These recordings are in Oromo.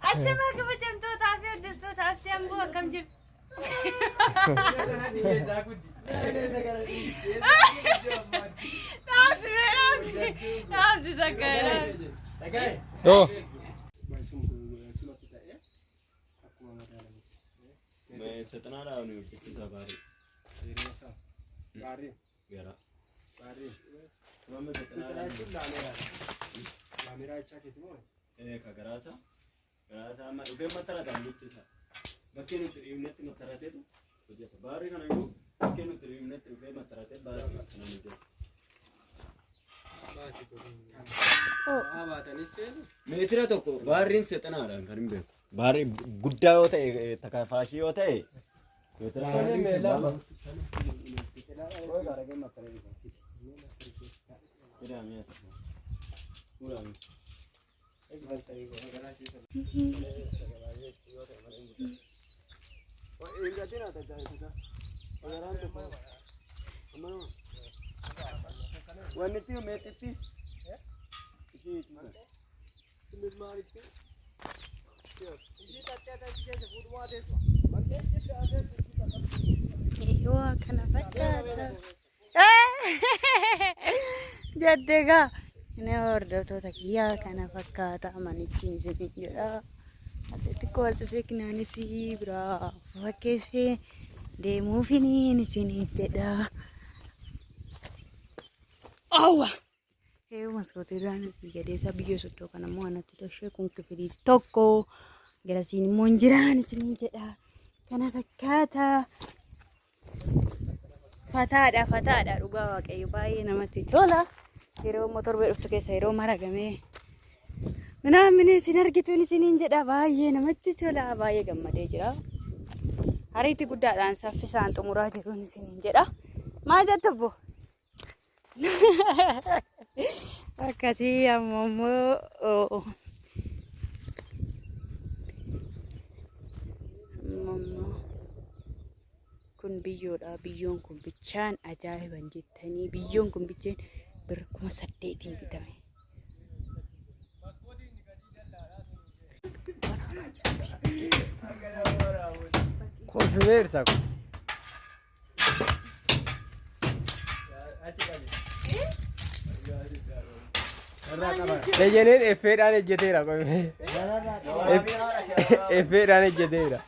Ashamaa kabajamtootaa fi hordoftoota Absee Amboo akkam jirtu? Dhaabsi mee dhaabsi. Dhaabsi takka dhaabsi. Yoo. Bakkee nuti dhiibnetti mattarateetu hojjeta. Baarrii kana immoo bakkee nuti dhiibnetti dhufee mattaratee baarrii kana hojjeta. Meetira tokko baarriin sexanaadhaan kan hin beeku. Baarrii guddaa yoo ta'e takafaashii yoo ta'e meetira lama. Wanni itti meexitti. Waa kana fakkaata. Jette egaa inni hordoftoota kiyyaa kana fakkaata manichi isiniin jedha. Ati xiqqoo wal cufee kinaanis biraa fakkeessee deemuufiniin isiniin jedha. Awwa! Eeyyuu maskootiirraan asii gadeessa biyyoo soddoo kana immoo anatti toshee kun kifiliif tokko garasiin immoo hin jiraan isiniin jedha. Kana fakkaata. Fataadha fataadha dhugaa waaqayyo baay'ee namatti tola. Yeroo immoo torbee dhuftu keessa yeroo maragamee minaamin isin argituun isiniin jedha baay'ee namatti tola baay'ee gammadee jira. Ariitii guddaadhaan saffisaan xumuraa jiruun isiniin jedha. Maal jettu obbo? Akkasii amma immoo amma immoo kun biyyoodha. Biyyoon kun bichaan ajaa'iban jettanii biyyoon kun bicheen birri 8000n bitame. Kolfimeersa kun. Dejeneen effeedhaan ejjeteera qofe. Effeedhaan ejjeteera.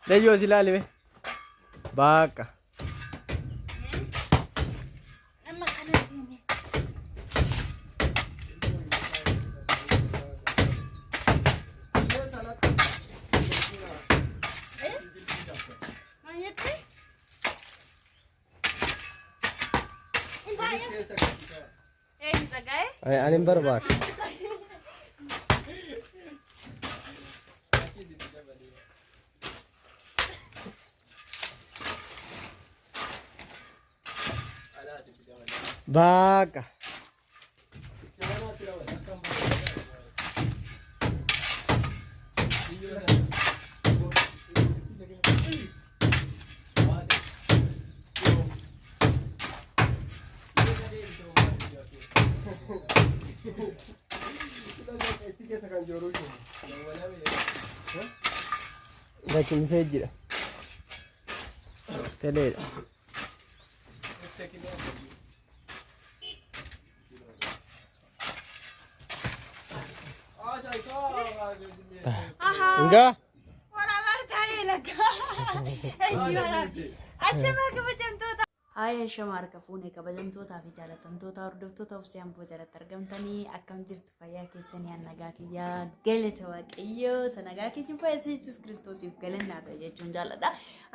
Deyyoo si ilaali mee. Baaqqa. Amma kana deeme. Maal jette? Hin baay'ee. Eenyu tsaggaa'ee? Ani hin barbaadu. Baaqqa. Lakki miseejjidha. Teleedha. Ngaa. Waraabaa taa'ee lakka. Eshi waraabbi. Ashamaa kabajamtoota. Haaya shama harka fuune kabajamtootaa fi jaalatamtoota hordoftoota obsee amboo jalatti argamtanii akkam jirtu fayyaa keessanii an nagaa kiyyaa galata waaqayyoo isa nagaa keenya fayyisa Yesuus kiristoosiif galannaa ta'e jechuun jaalladha.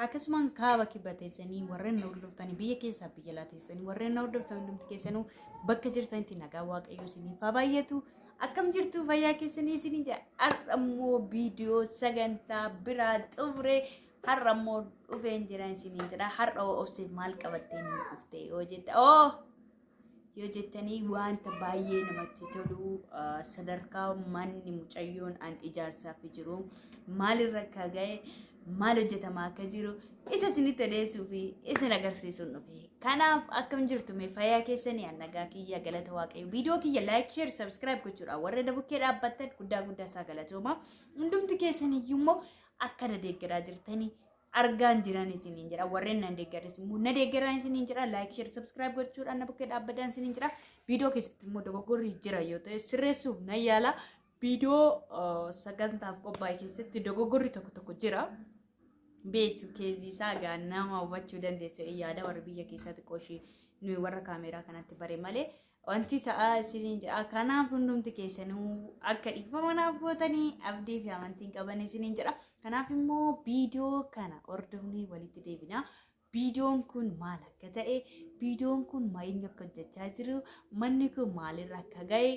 Akkasumaan kaaba kibba teessanii warreen na hordoftanii biyya keessaa biyya alaa teessanii warreen na hordoftan hundumti keessanuu bakka jirtanitti nagaa waaqayyoo isiniif haa baay'atu. Akkam jirtu fayyaa keessanii isinii jedha. Har'a immoo viidiyoo sagantaa biraa xumuree har'a immoo dhufeen jira isiniin jedha. Har'a hoo obsee maal qabattee nu dhufte yoo jette oo Yoo jettanii wanta baay'ee namatti tolu sadarkaa manni mucayyoon an ijaarsaaf jiru maalirra akka ga'e maal hojjetamaa akka jiru isa isinitti odeessuu fi isin agarsiisuun dhufe. Kanaaf akkam jirtu mee fayyaa keessanii an nagaa kiyya galata waaqayyo. Viidiyoo kiyya like, share, subscribe gochuudhaan warra dabukkee dhaabbattan guddaa guddaa isaa galatooma. Hundumti keessan iyyuu immoo akka na deeggaraa jirtanii argaan jiran isiniin jedha. Warreen na deeggaris immoo na deeggaraa isiniin jedha. Like, share, subscribe gochuudhaan na bukkee dhaabbataa isiniin jedha. Viidiyoo keessatti immoo dogoggorri jira yoo ta'e sirreessuuf na yaala. Viidiyoo sagantaaf qophaa'e keessatti dogoggorri tokko tokko jira. Beektu keezii isaa gaa nama hubachuu dandeessu yaada warra biyya keessaa xiqqoo ishee nuyi warra kaameeraa kanatti bare malee wanti ta'aa isiniin jedha. Kanaaf hundumti keessanuu akka dhiifama naaf gootanii abdii fi amantiin qaban isiniin jedha. Kanaaf immoo viidiyoo kana hordofnee walitti deebina. Viidiyoon kun maal akka ta'e, viidiyoon kun maal akka hojjechaa jiru, manni kun maalirra akka ga'e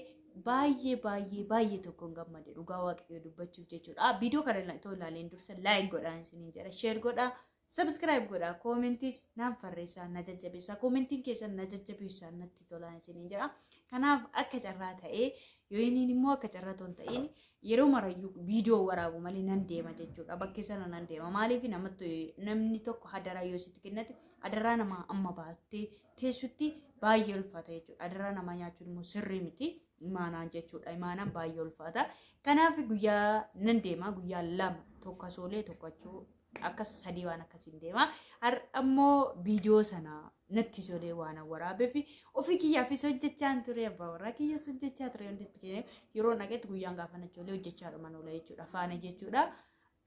baay'ee baay'ee baay'ee tokkoon gammade dhugaa waaqayyoo dubbachuuf jechuudha. Viidiyoo kana itoo ilaaleen dursa like godhaa isiniin jedha, share godhaa, subscribe godhaa, commentiis naaf barreessaa, na jajjabeessaa, commentiin keessan na jajjabeessaa natti tolaa isiniin jedha. Kanaaf akka carraa ta'ee yoo inni immoo akka carraa ta'u hin ta'in yeroo marayyuu viidiyoo waraabu malee nan deema jechuudha. Bakkee sana nan deema. Maaliif namatti namni tokko hadaraa yoo sitti kennate hadaraa namaa amma baattee teessutti baay'ee ulfaata jechuudha. Hadaraa namaa nyaachuun immoo sirrii miti. Imaanaan jechuudha. Imaanaan baay'ee ulfaata. Kanaaf guyyaa nan deema. Guyyaa lama tokko asoolee tokko achuu akkas sadii waan akkasiin deema. Har'a immoo viidiyoo sana natti tolee waan waraabeef ofii kiyyaafis hojjechaa ture abbaa warraa kiyyas hojjechaa ture hundi yeroo dhaqetti guyyaan gaafa natti tolee hojjechaa dhuman oola jechuudha faana jechuudha.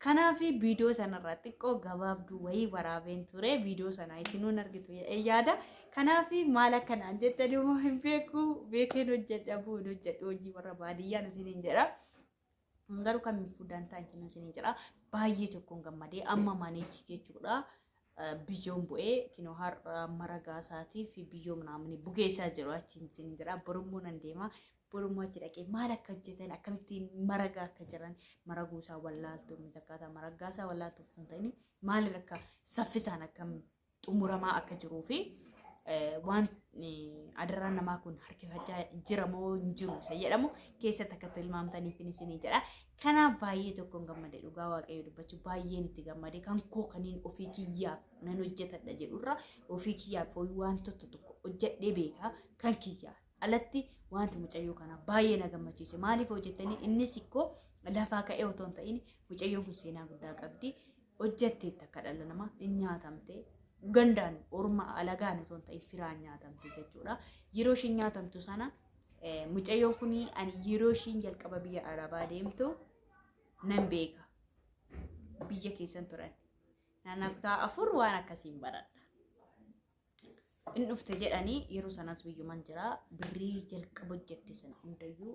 Kanaaf viidiyoo sanarraa xiqqoo gabaabduu wayii waraabeen ture viidiyoo sana isinuun argitu yaada. Kanaaf maal akkanaan jettan immoo hin beeku beekeen hojjedha bu'uun hojjedhu hojii warra baadiyyaan isiniin jedha. Garuu kamiifuu dantaa hin kennu isiniin jedha. Baay'ee tokkoon gammadee amma manichi jechuudha. Biyyoon bu'ee kinoo har'a maragaa isaatii fi biyyoo manaamni bugeessaa jiru achiin isiniin jedha. Borummoo nan deema. Borummoo achi dhaqee maal akka hojjetan akkamittiin maragaa akka jiran maraguu isaa wallaaltuu miti akkaataa maragaa isaa wallaaltuu osoo hin ta'in maalirra akka saffisaan akkam xumuramaa akka jiruu fi waan adaraan namaa kun harkifachaa jira moo hin jiru isa jedhamu keessatti akka tilmaamtaniif isinii jedha. Kanaaf baay'ee tokkoon gammade dhugaa waaqayyo dubbachuu baay'een itti gammade kan koo kaniin ofii kiyyaaf nan hojjetadha jedhurra ofii kiyyaaf waan tokko tokko hojjedhee beekaa kan kiyyaa alatti wanti mucayyoo kanaa baay'ee na gammachiise. Maaliif hojjettanii innis ikkoo lafaa ka'ee otoo hin ta'in mucayyoon kun seenaa guddaa qabdi. Hojjetteetti akka dhala namaa hin nyaatamte gandaan orma alagaan otoo hin ta'in firaan nyaatamte jechuudha. Yeroo ishiin nyaatamtu sana mucayyoon kun ani yeroo ishiin jalqaba biyya Arabaa deemtu nan beeka. Biyya keessan turan. Naannoo kutaa 4 waan akkasiin baradha. In dhufte jedhanii yeroo sanas biyyuman jira birrii jalqaba hojjette sana hundayyuu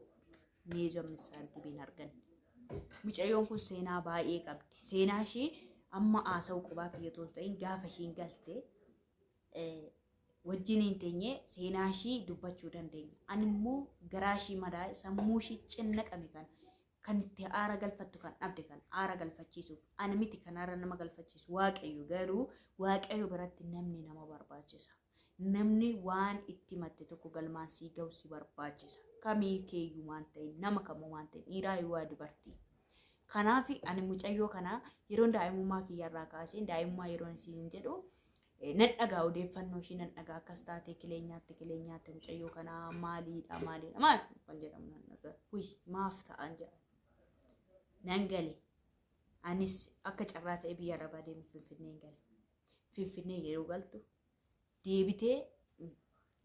meezoo saantiimiin arganne. Mucayyoon kun seenaa baay'ee qabdi. Seenaa ishee amma haasa'u qubaa kiyya otoo hin ta'in gaafa ishiin galte wajjin hin teenye seenaa ishii dubbachuu dandeenya. Ani immoo garaa ishii madaa'e sammuu ishii cinnaqame kana kan itti aara galfattu kan dhabde kan aara galfachiisuuf ani miti kan aara nama galfachiisu waaqayyo garuu waaqayyo biratti namni nama barbaachisa. Namni waan itti matte tokko galmaan sii ga'u si barbaachisa. Kamii keeyyuu waan ta'e nama kamuu waan ta'e dhiiraa yoo dubartii. Kanaaf ani mucayyoo kana yeroon daa'imummaa kiyyarraa kaasee daa'imummaa yeroon isiin jedhu nan dhagaa odeeffannoo ishii nan dhagaa akkas taatee kilee nyaatte kilee nyaatte mucayyoo kanaa maaliidha maaliidha maal kan jedhamu nan dhagaa. Wuy maaf ta'an jedha. Nan gale. Anis akka carraa ta'e biyya arabaa deemu Finfinneen gale. Finfinnee yeroo galtu deebitee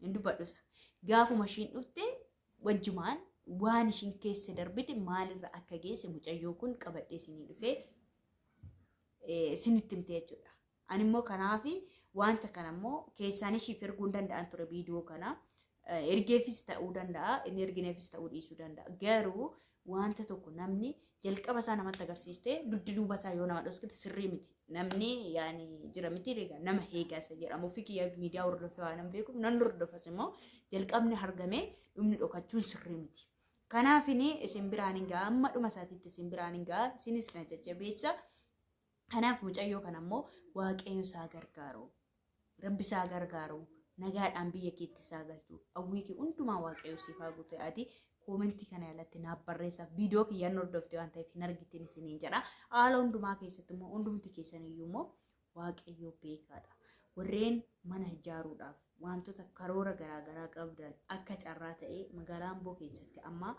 hin dubbadhusa. Gaafuma ishiin dhufte wajjumaan waan ishiin keessa darbite maalirra akka geesse mucayyoo kun qabadhee isinii dhufee isinitti himte jechuudha. Ani immoo kanaaf wanta kana immoo keessaan ishiif erguu hin danda'an ture viidiyoo kana. Ergeefis ta'uu danda'a, inni ergineefis ta'uu dhiisuu danda'a. Garuu wanta tokko namni jalqaba isaa namatti agarsiiste dugdi duuba isaa yoo nama dhoskite sirrii miti. Namni yaani jira miti egaa nama heegaa isa jedhamu ofii kiyya miidiyaa hordofee waan hin beekuuf nan hordofas immoo jalqabni argamee dhumni dhokachuun sirrii miti. Kanaafini isin biraan hin ga'a amma dhuma isaatiitti isin biraan hin ga'a isinis na jajjabeessa. Kanaaf mucayyoo kana immoo waaqayyo isaa gargaaru. Rabbi isaa gargaaru. Nagaadhaan biyya keetti isaa galchu. Hawwii kee hundumaa Waaqayyo siif haa guutu. Ati koomentii kana jalatti naaf barreessaa. Viidiyoo kiyyaan hordofte waan ta'eef hin argitin isiniin jedha. Haala hundumaa keessatti immoo hundumti keessan iyyuu immoo Waaqayyo beekaadha. Warreen mana ijaaruudhaaf wantoota karoora garaagaraa qabdan, akka carraa ta'ee magaalaa Amboo keessatti amma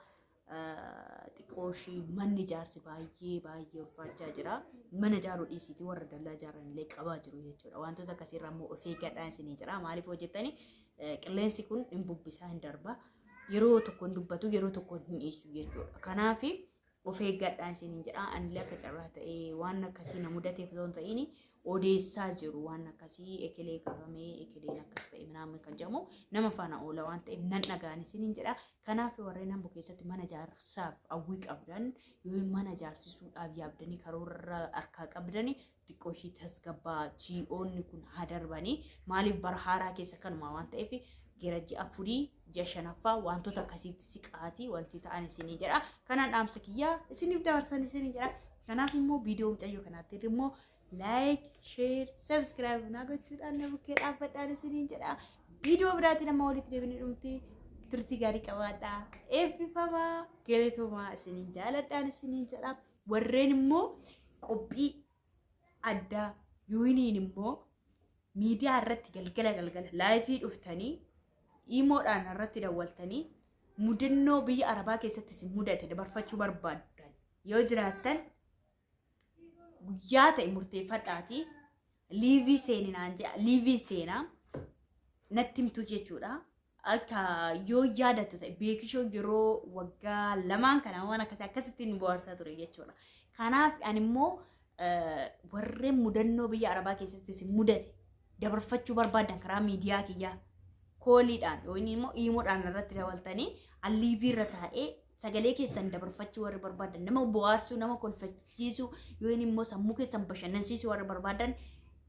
xiqqoo ishii manni ijaarsi baay'ee baay'ee ulfaachaa jira. Mana ijaaruu dhiisiitii warra dallaa ijaaran illee qabaa jiru jechuudha. Wantoota akkasiirraa immoo of eeggadhaa isinii jira. Maaliif hojjettani qilleensi kun hin bubbisaa, hin darba. Yeroo tokko hin dubbatu, yeroo tokko hin dhiisu jechuudha. Kanaaf of eeggadhaa isiniin jedha. Anillee akka carraa ta'ee waan akkasii na mudateef osoo hin ta'in odeessaa jiru, waan akkasii ekelee qabamee, ekeleen akkas ta'e minaamin kan jedhamu nama faana oola waan ta'eef nan dhagaan isiniin jedha. Kanaaf warreen Amboo keessatti mana ijaarsaaf hawwii qabdan yoo mana ijaarsisuudhaaf yaabdanii karoora harkaa qabdanii, xiqqoo ishii tasgabbaa, ji'oonni kun haa darbanii. Maaliif, bara haaraa keessa kanuma waan ta'eef gara ji'a 4, ji'a shanaffaa wantoota akkasiitti siqaatii wanti ta'an isinii jedha. Kanaan dhaamsa kiyyaa isiniif dabarsan isinii jedha. Kanaaf immoo viidiyoo mucayyoo kanaatti immoo like, share, subscribe naa gochuudhaan na bukkee dhaabbadhaan isiniin jedha. Viidiyoo biraatiin amma walitti deebinee dhumti turtii gaarii qabaadhaa. Eebbifamaa, galatoomaa, isiniin jaaladhaan isiniin jedha. Warreen immoo qophii addaa yuuniin immoo miidiyaa irratti galgala galgala live dhuftanii imoodhaan irratti dawwaltanii mudannoo biyya Arabaa keessatti isin mudate dabarfachuu barbaaddan yoo jiraattan, guyyaa ta'e murteeffadhaati live seeninaan jedha. Live seenaa natti himtu jechuudha. Akka yoo yaadattu ta'e, beekishoo yeroo waggaa 2n kana waan akkasii akkasittiin bohaarsaa ture jechuudha. Kanaaf ani immoo warreen mudannoo biyya Arabaa keessatti isin mudate dabarfachuu barbaadan karaa miidiyaa kiyyaa calliidhaan yookiin immoo imoodhaan irratti dabaltanii live irra taa'ee sagalee keessan dabarfachuu warri barbaadan, nama bohaarsuu, nama kolfachiisuu yookiin immoo sammuu keessan bashannansiisuu warri barbaadan,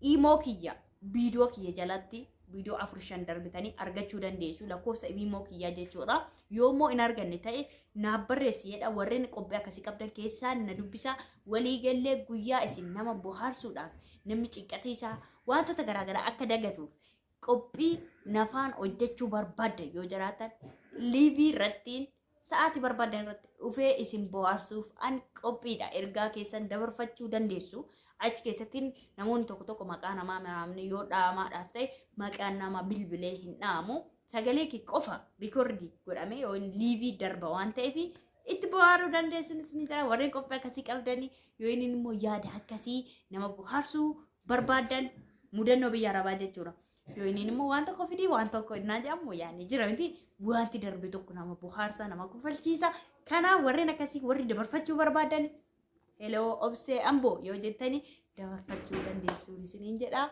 imoo kiyya viidiyoo kiyya jalatti viidiyoo afur shan darbitanii argachuu dandeessu lakkoofsa imoo kiyyaa jechuudha. Yoo immoo hin arganne ta'e naaf barreessi jedha. Warreen qophii akkasii qabdan keessaa na dubbisa. Waliigallee guyyaa isin nama bohaarsuudhaaf, namni cinqatee isaa wantoota garaagaraa akka dagatuuf qophii nafaan hojjechuu barbaaddan yoo jiraatan, live irrattiin sa'aatii barbaadan irratti dhufee isin bohaarsuuf an qophiidha. Ergaa keessan dabarfachuu dandeessu. Achi keessatti namoonni tokko tokko maqaa namaa namni yoo dhaamaadhaaf ta'e maqaan namaa bilbilee hin dhaamu. Sagalee kee qofa record godhamee yoo live darba waan ta'eef itti bohaaruu dandeessunis ni jira. Warreen qophii akkasii qabdanii yoo inni immoo yaada akkasii nama bohaarsuu barbaadan, mudannoo biyya Arabaa jechuudha. Yoo inni immoo waan tokko fidii waan tokko innaa jedhamu yaadni jira miti, wanti darbe tokko nama bohaarsa, nama kofalchiisa. Kanaaf warreen akkasii warri dabarfachuu barbaadan, "Hello Obsee Amboo" yoo jettani dabarfachuu dandeessuun isiniin jedha.